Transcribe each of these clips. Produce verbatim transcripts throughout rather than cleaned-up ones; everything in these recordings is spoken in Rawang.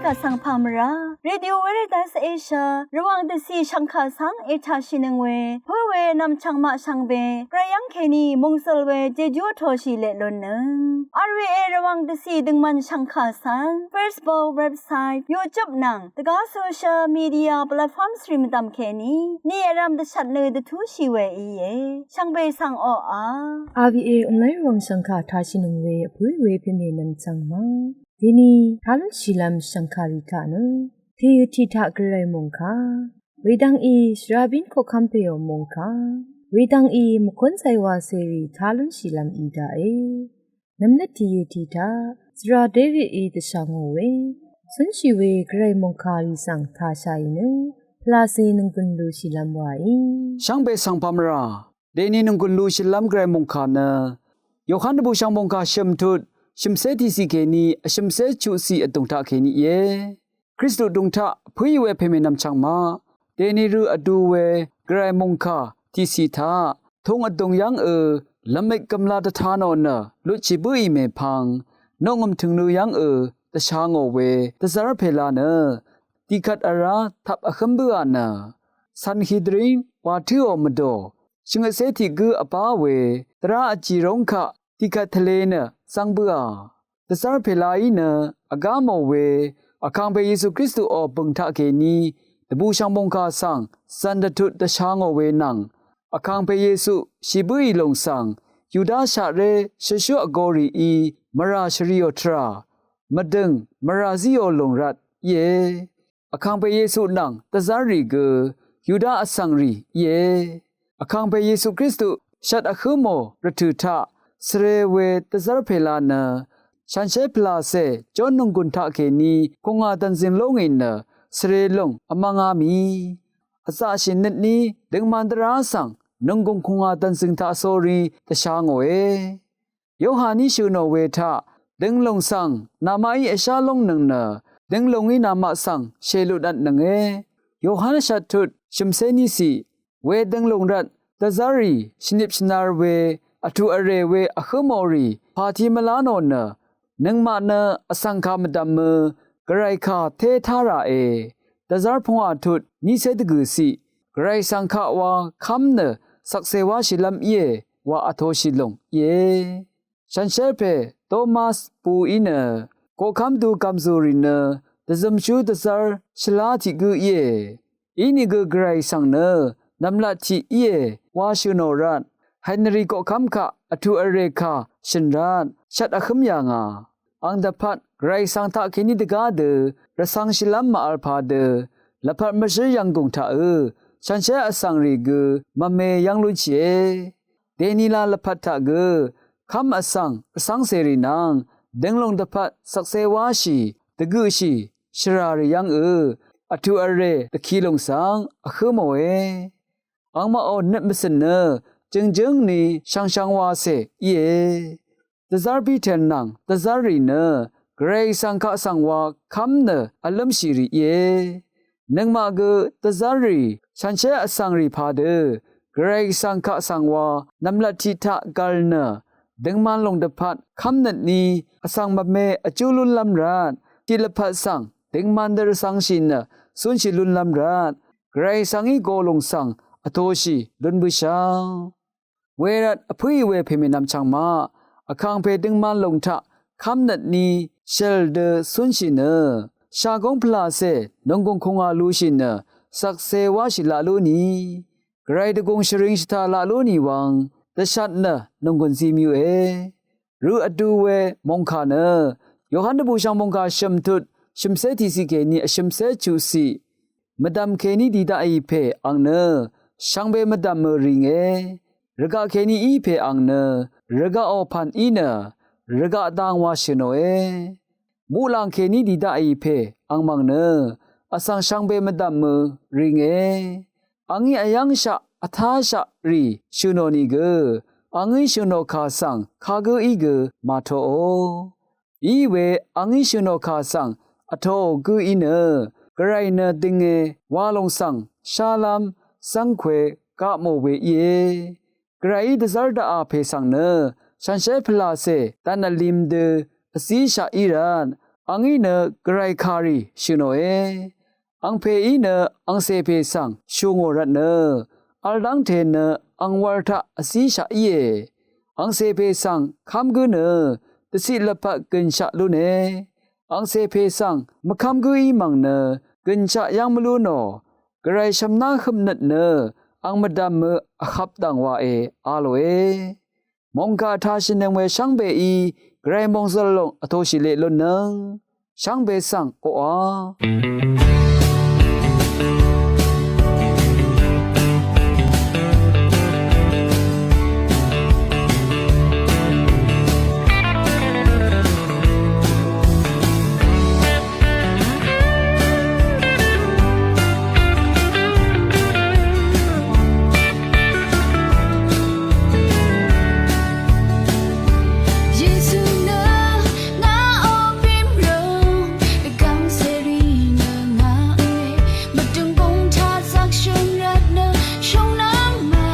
Vsvng pà mvrá Radio Veritas Asia Rvwàng dvcì shvngkà svng ètàshìnøng we pǿ we nv̀mchv̀ng maq shvngbe gvray yv́ng kèní mòngsøl we jejú vtoshì leq lunnøng. R V A Rvwàng dvcì døngmvn shvngkà svng Facebook, website, YouTube nvng dvgá social media platforms rì mvdv̀m kèní ni vrv̄m dvshvt nø dvtúshì we íe. Shvngbe svng oqà R V A online Rvwàng shvngkà tashìnøng we vpǿì we pèmè nv̀mchv̀ng ma deni tá lúnshìlv́m shv̀ngkàrì taq nø tèø tiq taq gvray mòngkà wedvng í shvrabín koqkv́m pèò mòngkà wedvng í mvkúnzay wacèrì tá lúnshìlv́m í daqe. Nv̀mnøt tìyø tiq taq svra Davidí dvshà ngò we cúnshì we gvray mòngkàrì svng tàshàì nø pvlacè nònggùn lushìlv́m waí. Shvngbe svng pà mvrá deni nònggùn lushìlv́m gvray mòngkà nø Yohan dvbùshv̀ng mòngkà shø̀m tut shø̀mcé tiqciq kèní vshø̀mcé chuqciq vdùng taq kèní íe. Kristu vdùng taq vpǿì we pèmè nv̀mchv̀ng maq deni rø vdu we gvray mòngkà tiqciq taq tūng vdùng yv́ngø lvmik gv̀mla dvta nò nø lutshì bǿì mèpvng noqngø̀m tø̀ngnø yv́ngø dvsha ngò we dvzv́r pèla nø dìkvt vrá tvp vhǿm bǿà nø Sanhedrin wà tǿò mvdò shvngøtcé tiq gǿ vbá we dvrá vjì róng kaq dìkvt tvlē nø zv́ng bǿà. Dvzv́r pèlaí nø vgá mò we Vkàngpè Yesu Kristuò bø̀ng taq kèní dvbùshv̀ng mòngkà svng zv̀n dvtut dvsha ngò we nvng Vkàngpè Yesu shì bǿì lòng svng Yudashaqré shvshú vgōrìí mvrà shvriò tvrà mvdø̀ng mvrà zíò lòng rvt íe. Vkàngpè Yesu nvng dvzv́rrì gø Yuda vsvngrì íe. Vkàngpè Yesu Kristu shvt vhǿ mò rvtø̀ taq svre we dvzv́r pèla nø shànshér pvlàcè jón nònggùn taq kèní kùngà dv̀nzø̀ng lóngì nø svre lùng vmv́ngá mì vzaqshì nøtní døngman dvrá svng nònggùng kùngà dv̀nzø̀ng taq sórí dvsha ngòe. Yohaní shø̀ nò we taq dønglùng svng namaqí vshá lóngnøng nø dønglùngí namaq svng shèlutnvtnønge. Yohan shvt tut shø̀mcé níciq we dønglùng rvt dvzv́rrì shvnip shvnar we vtuq vrè we vhǿ mòrì pàti mvlá nò nø nøngmaq nø vsvng kà mvdv̀mø gvray kà té tá ràe. Dvzv́r pungwà tut nícé dvgø̀ciq gvray svng kaq wa kv́m nø shvkse wáshìlv́m íe wa vtoshì lùng íe. Shànshér pè Tomas puí nø koqkv́m du gv̀mzùrì nø dvzømshú dvzv́r shvlá tiq gǿ íe. Inìgø gvray svng nø nv̀mlat tiq íe wa shø̀ nò rvt Henry koqkv́m kaq vtuq vrè kà shø̀n rvt shvt vhǿm yà ngà. Àng dvpvt gvray svng taq kèní dvgá dø rvcv̄ngshìlv́m màvl pà dø lvpat mvshǿr yv̄nggùng taqø̄ shànshér vsvngrì gø mvme yv́ng lúnshìe. Dènila lvpat taq gø kv́m vsvng rvcv́ng cèrì nvng dønglùng dvpvt shvkse wáshì dvgøqshì shvràrì yv́ngø vtuq vrè dvki lùng svng vhǿ mòe. Angmaqò nøt mvcø̀n nø jø̀ngjǿng ni shvngshvng wacè íe. Dvzv́r Piter nvng dvzv́rrì nø gvray svng kaq svng wa kv́m nø vlǿmshì rì íe. Nøngmaq gø dvzv́rrì shànshér vsvngrì padø gvray svng kaq svng wa nv̀mlat tiq taq gv̀l nø døngman lòng dvpvt kv́mnøt ni vsvng mvme vjú lúnlv́m rvt tiq lvpat svng døngman dø rvcv̄ngshì nø cúnshì lúnlv́m rvt gvray svng í go lùng svng vtoshì lún bǿshv́ng. Wervt vpǿì we pèmè nvmchvng maq vkàngpè døngman lòng taq kv́mnøt ni shèl dø cúnshì nø shagóng pvlàcè nònggùng kùngà lushì nø shvkse wáshì laq lú ni gvray dvgùng shvring shvtaq laq lú nì wvng dvshat nø nònggùn zim yuqe. Rø vdu we mòngkà nø Yohan dvbùshv̀ng mòngkà shø̀m tut shø̀mcé tiqciq kèní vshø̀mcé chuqciq mvdv̀m kèní dì daqì pè àng nø shvngbe mvdv̀mø rìnge. Rvgaq kèní í pè àng nø rvgaqò pv̀n í nø rvgaq dang wa shø̀ nòe. Muqlàng kèní dì daqì pè àng mv̀ng nø vsvng shvngbe mvdv̀mø rìnge. Àngí vyv́ngshaq vtáshaq rì shø̀ nò nìgø àngí shø̀ nò kà svng kagǿ í gø màtoò. Iwe àngí shø̀ nò kà svng vtoò gǿ í nø gvray nø dønge wa lòng svng shálv́m zv́ngkwe gapmò we íe. Gvrayí dvzv́r daqà pè svng nø shànshér pvlàcè dvn vlim dø vzíshaq í rvt Angí nø gvray kàrì shø̀ nòe. Angpèí nø angcè pè svng shù ngò rvtnø vl dv́ngte nø angwv̄l taq vzíshaq íe. Angcè pè svng kv́m gǿ nø dvciq lvpat gø̀nshaq lúne. Angcè pè svng mvkv́m gǿ í mv̀ng nø gø̀nshaq yv́ng mvlú nò. Gvray shv̀mná høpnøt nø ang mvdv̀mø vhvp dv̀ng wàe a lòe. Mòngkà tashìnøng we shvngbeí gvray mòngzø̀l lòng vtōshì leq lúnnøng shvngbe svng oqà. Yesu nø ngà ovimrøng dvgvng cèrì nø ngà e. Mvdøng gong taq zaq shø̀n rvt nø shóngnvng ma.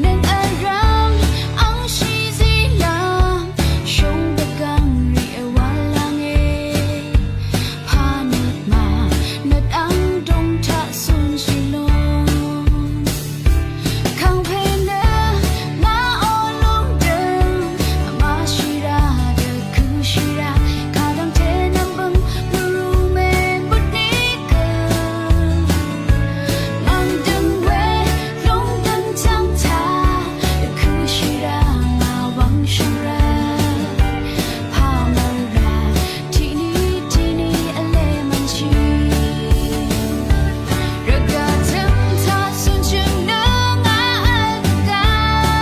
Nøng vrv̀m angshì zílv́m shóng dvgvng rì vwv̄l lv́nge. Pà nøt ma nøt ang dòng taq cúnshì lún. Kàngpè nø ngà o lúngdø̀ng vmashì rá dvkø̄shì rá. Kadv́ngte nv̀mbø̀ng mvrù mèbutni gø. Ngv̀ng dø̀ng we lúngdø̀ng chv́ng taq dvkø̄shì rá ngà wvng shv̀ng rá. Pà mvra tiqni tiqni vle mvnshì. Rvgaq tø̀m taq cúnshø̀ng nø ngà vl dvgvp.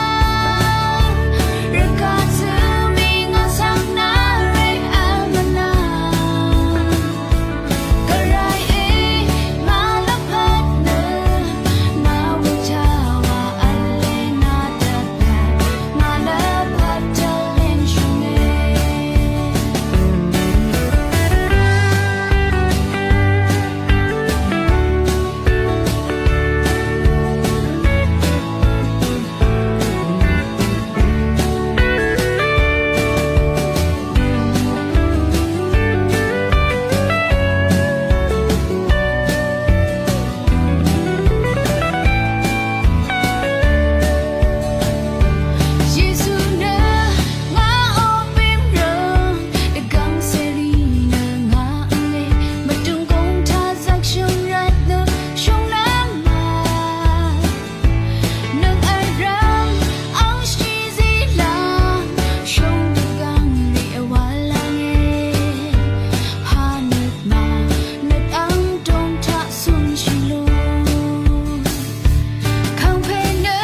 Rvgaq tø̀m í ngà svng nà rè vl mvnà. Gvray e, ngà lvpat nø, ngà wø taq wa vl e nà dvpvt, ngà lvpat dvleng shø̀ng e. Yesu nø ngà ovimrøng dvgvng cèrì nø ngà e. Mvdøng gong taq zaq shø̀n rvt nø shóngnvng ma. Nøng vrv̀m angshì zílv́m shóng dvgvng rì vwv̄l lv́nge. Pà nøt ma nøt ang dòng taq cúnshì lún. Kàngpè nø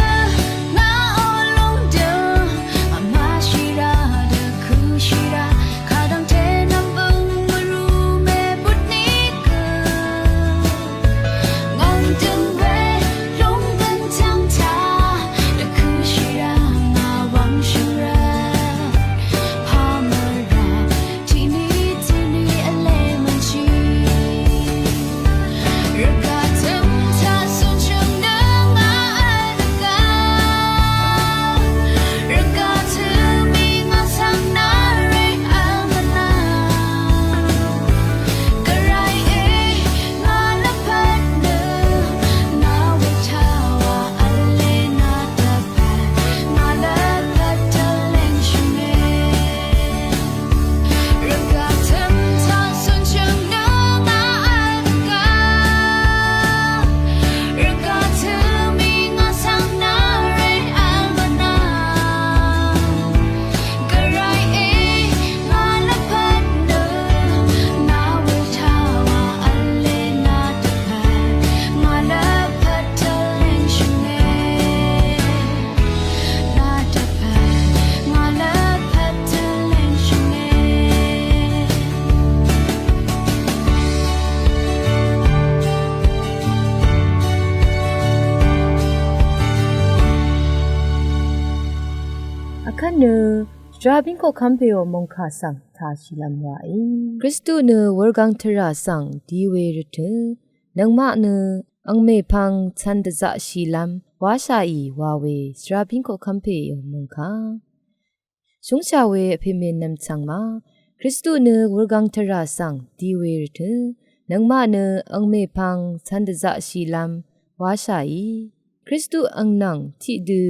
ngà o lúngdø̀ng vmashì rá dvkø̄shì rá. Kadv́ngte nv̀mbø̀ng mvrù mèbutni gø. Ngv̀ng dø̀ng we lúngdø̀ng chv́ng taq dvkø̄shì rá ngà wvng shø̀ng rá. Pà mvra tiqni tiqni vle mvnshì. Rvgaq tø̀m taq cúnshø̀ng nø ngà vl dvgvp. Rvgaq tø̀m í ngà svng nà rè vl mvnà. Gvray e, ngà lvpat nø, ngà wø taq wa vl e nà dvpvt, ngà lvpat dvleng shø̀ng e. Rvgaq tø̀m taq cúnshø̀ng nø ngà vl dvgvp. Rvgaq tø̀m í ngà svng nà rè vl mvnà. Gvray e, ngà lvpat nø, ngà wø taq wa vl e nà dvpvt, ngà lvpat dvleng shø̀ng e. Nà dvpvt, ngà lvpat dvleng shø̀ng e. Vkvt nø shvra bíng koqkv́m pèò mòngkà svng tashìlv́m wàí. Kristu nø wurgang tvrà svng di we rvtø̀ nøngmaq nø angmèpvng cv̄n dvzaqshìlv́m wáshàì wa we shvra bíng koqkv́m pèò mòngkà. Shúngshà we vpè mènvm chv̀ng ma Kristu nø wurgang tvrà svng di we rvtø, nøngmaq nø angmèpvng cv̄n dvzaqshìlv́m wáshàí. Kristu ang nvng tiqdø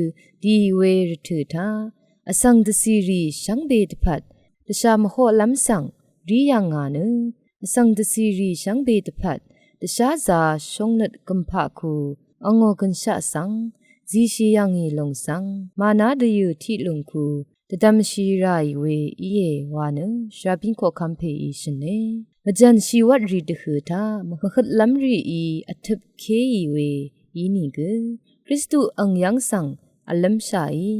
dì we rvtø̀ taq, vsvng dvcìrì shvngbe dvpvt dvshà mvhoqlv́m svng rí yv̀ngà nø, vsvng dvcìrì shvngbe dvpvt dvsházā shóngnøt gø̀mpaq ku angò gø̀nshaq svng zishì yv̀ngì lòng svng, màná dvyø̀ tiq lùng ku dvdvmshi ràì we íe wa nø shvrabín koqkv́m pèí shø̀ne. Mvjv̀n shìwvtrì dvhø̀ taq mvhøtlv́m rìí vtøp kéì we ínìgø, Kristu ang yv́ng svng vlǿmshàí.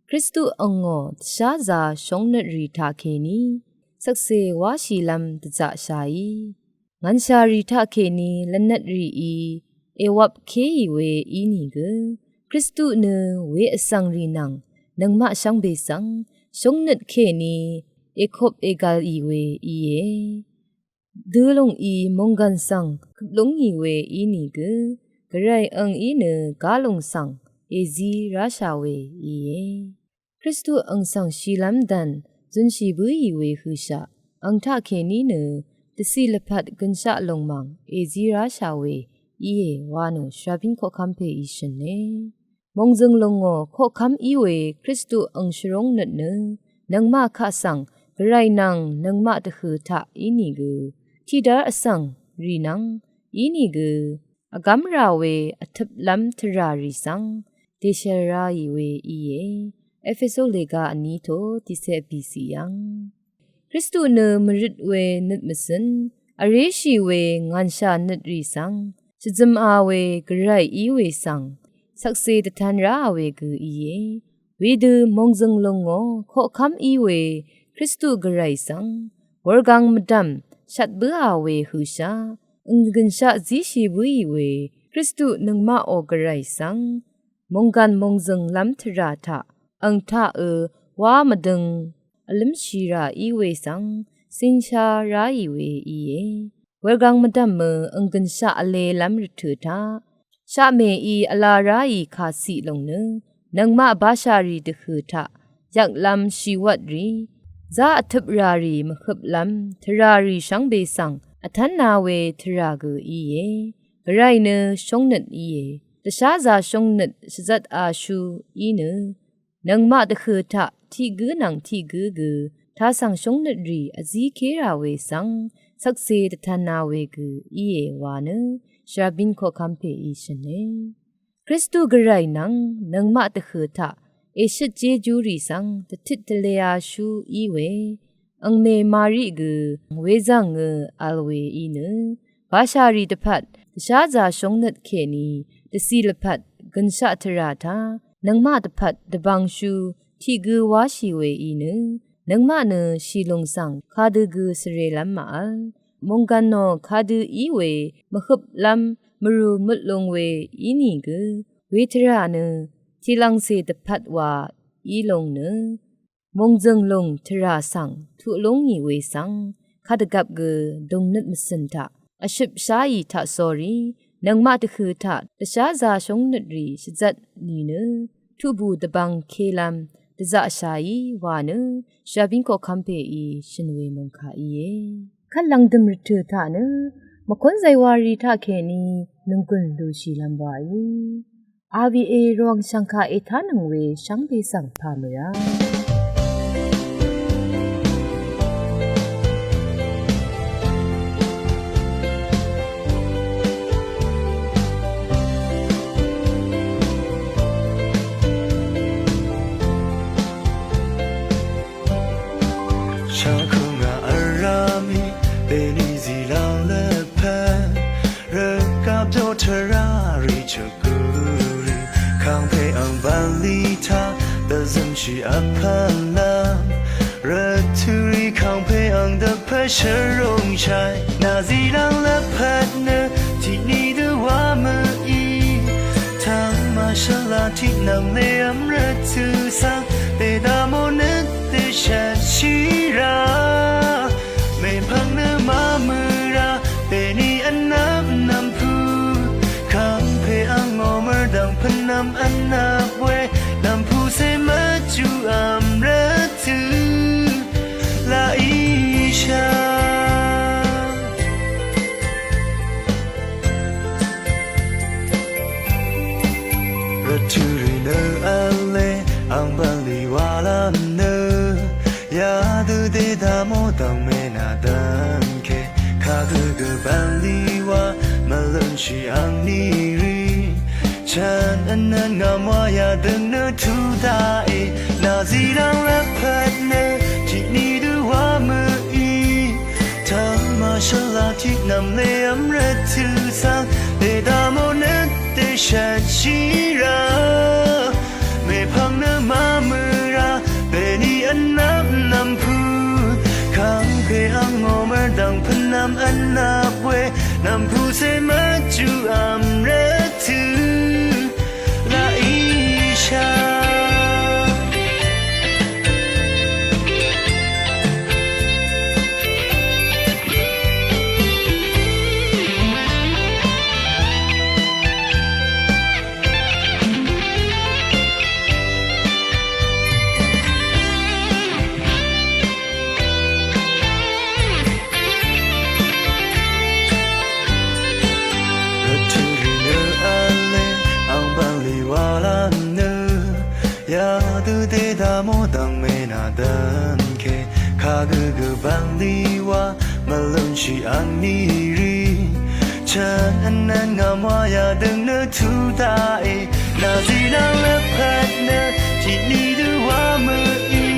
Kristu angò dvsházā shóngnøtrì taqkèní shvkse wáshìlv́m dvzaqshàí. Ngv̀nshàrì taqkèní lvnøtrìí èwvp kéì we ínìgø, Kristu nø we vsvngrì nvng nøngmaq shvngbe svng shóngnøt kèní èkop ègv̄lì we íe. Dø lùngí mònggv̀n svng køp lúngì we ínìgø, Gvray angí nø gá lùng svng èzí ráshà we íe. Kristu ang svng shìlv́m dv̀n zønshì bǿì we høshaq, ang taqkèní nø dvcì lvpat gø̀nshaq lòng mv̀ng èzí ráshà we íe wa nø shvrabín koqkv́m pèí shø̀ne. Mòngzø̀ng lùngò koqkv́m í we Kristu ang shvrúng nøt nø, nøngmaq kaq svng Gvray nvng nøngmaq dvhø̀ taq ínìgø, tiqdv́r vsvngrì nvng ínìgø, vgv́m rà we vtøplv́m tvràrì svng dèshv̀l ráì we íe. Epesu lèga vní to tiqcé vbìcì yv̀ng. Kristu nø mvrøt we nøt mvzøn, vréshì we ngv̀nshà nøtrì svng shvzøma we Gvray í we svng shvkse dvtan ráà we gø íe. Wedø mòngzø̀ng lùngò koqkv́m í we Kristu Gvray svng wurgang mvdv̀m shvt bǿà we høshaq, ang gø̀nshaq zíshì bǿì we Kristu nøngmaqò Gvray svng mònggàn mòngzø̀nglv́m tvrà taq ang taqø wá mvdøng vlǿmshì rà í we svng cìngsha ráì we íe. Wurgang mvdv̀mø ang gø̀nshaq vlelv́m rvtø̀ taq shaqmèí vla ráì kàciq lòng nø, nøngmaq bashàrì dvhø̀ taq yvklv́m shìwvtrì, zá vtøp ràrì mvhøplv́m tvràrì shvngbe svng vtv́nā we tvrà gø íe. Gvray nø shóngnøt íe. Dvsházā shóngnøt shvzvt ashú í nø, nøngmaq dvhø̀ taq tiq gǿ nvng tiq gǿ gø tasv̀ng shóngnøtrì vzíké rà we svng shvkse dvtv̄nā we gø íe wa nø shvrabín koqkv́m pèí shø̀ne. Kristu Gvray nvng nøngmaq dvhø̀ taq èshøt jejúrì svng dvtit tvlē ashú í we angmè Mari gø wezv̀ngø vl we í nø, bashàrì dvpvt dvsházā shóngnøt kèní dvcì lvpat gø̀nshaq tvrà taq nøngmaq dvpvt dvbvngshú tiq gø wáshì we í nø, nøngmaq nø shìlùng svng kadø gø svrelv́m màvl. Mònggànò kadø í we mvhøplv́m mvrù møtlung we ínìgø, we tvrà nø tiqlv̀ngcè dvpvt wa í lòng nø, mòngzø̀ng lùng tvrà svng tuq lúngì we svng kadvgvp gø dùngnøt mvcø̀n taq vshøpsháì taqsórí, nøngmaq dvhø̀ taq dvsházā shóngnøtrì shvzvt nìnø, tuqbù dvbvng kelv́m dvzaqshàí wa nø shvrabín koqkv́m pèí shø̀n we mòngkà íe. Kvt lv̀ngdø̀m rvtø̀ taq nø mvkúnzay warì taqkèní nònggùn lushìlv́m waí. R V A Rvwàng shv̀ngkà ètánøng we shvngbe svng pà mø̀rá. ชาวคงอาอาราม เปนิสีลองเลเปน เรื่องกับโจทราริชกูรี ข้างเพอังบาลีทา แต่ซึ่งชีอพันลาม เรื่องทุรี ข้างเพอังเดเพชรงชัย นาสีลองเลเปนเนอ ที่นี่ดูว่ามืออี ทางมาชลาที่นำเลียมเรื่องชื่อสัง เตดามอนึกเตชันชีรา ไม่พังเนื้อมามือรา เตนี้อันนับนำผู้ คำเพอังงอมรดังพนำอันนับเว นำผู้เสมาจูอำเรถือ ละอี Bv̀nlì wa mvlúnshì angní rì, chv̀n vnvn ngàmwá yadøng nø tuq daqì, nàzí dv́ng lvpat nø tiqní dø wa mø̀í, tv́ng màshvla tiq nv̀mlé v́m rvtø̀ svng, dèdamò nø dèshvtshì rá. Mèpvng nø mamø ra, bèni vnvp nv̀mpø̄. Kangpe angò mvrdv̀ng pvnvm vnvp we, nv̀mpø̄ se mvjú vm rvtø̄. Laq íshà. Rvtø̄ rì nø v̄le, ang bv̀nlì wa lv́m nø, yadø dèdamò dv̀ng mènà dv́nke, kagø gø bv̀nlì wa, mvlúnshì angní rì. Chv̀n vnvn ngàmwá yadøng nø tuq daqì, nàzí dv́ng lvpat nø tiqní dø wa mø̀í,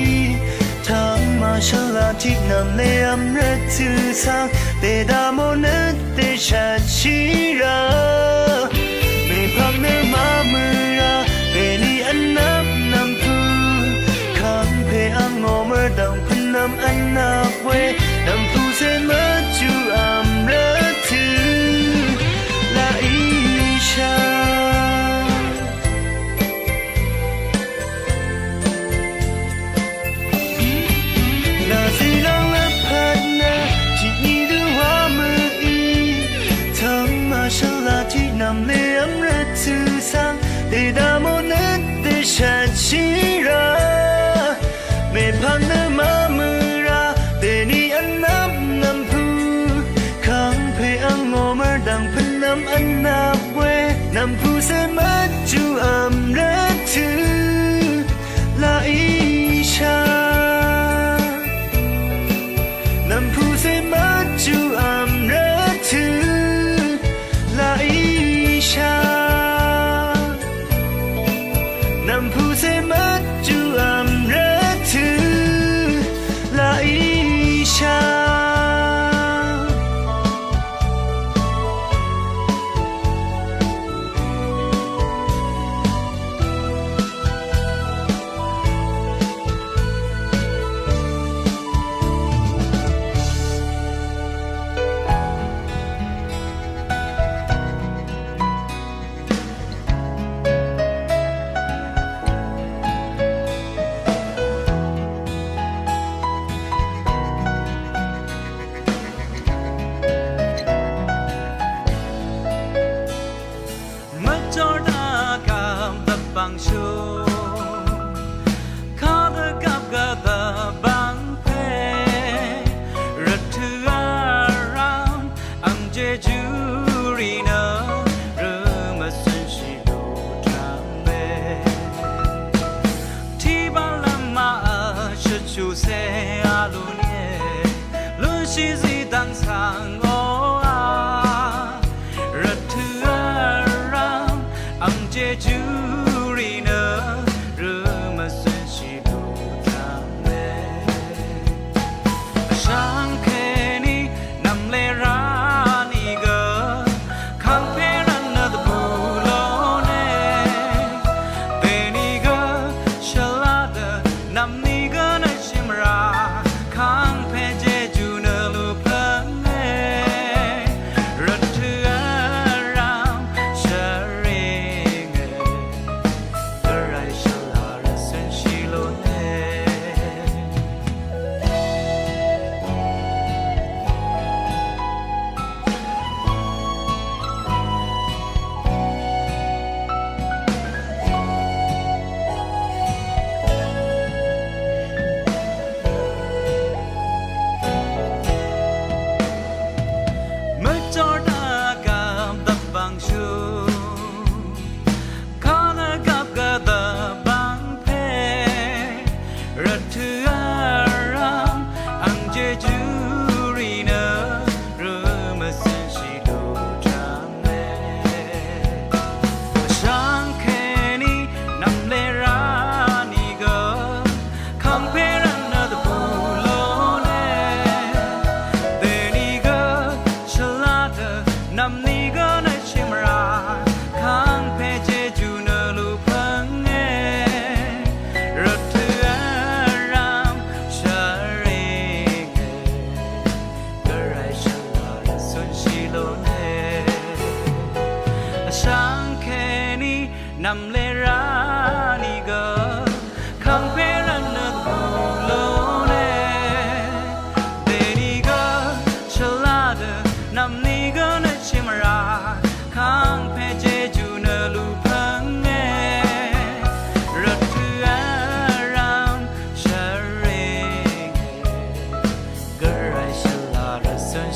tv́ng màshvla tiq nv̀mlé v́m rvtø̀ svng, dèdamò nø dèshvtshì rá. Mèpvng nø mamø ra, bèni vnvp nv̀mpø̄. Kangpe angò mvrdv̀ng pvnvm vnvp we, nv̀mpø̄ se mvjú vm rvtø̄. Laq íshà. Nàzí dv́ng lvpat nø tiqní dø wa mø̀í, tv́ng màshvla tiq nv̀mlé v́m rvtø̀ svng, dèdamò nø dèshvtshì rá. Mèpvng nø mamø ra, dèni vnvp nv̀mpø̄. Kangpe angò mvrdv̀ng pvnvm vnvp we, nv̀mpø̄ se mvjú vm rvtø̄. Laq íshà. Nv̀mpø̄ se mvjú vm rvtø̄. Laq íshà. Nv̀mpø̄ se mvjú vm rvtø̄. Laq íshà. Mvjor dvgvp dvbvng shú, kadvgvp gvdvbvng pè, rvtø̄ vrvm ang jejú rì nø, rø mvcø̄nshì lú tv̄ng mè. Tiqbaq lv́m màvl shvchuq cé vl lú nìe, lúnshì zí dv́ng svng oqà. Rvtø̄ vrvm ang jejú rì nø, rø mvcø̄nshì lú tv̄ng mè. Vshvng kèní nv̀mlé rá nìgø, kangpè rvtnø dvbù lóne. Dènìgø shvlá dø nv̀mnìgø nø shìmvrà, kangpè jejú nø lúpv̄nge.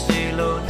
Tilo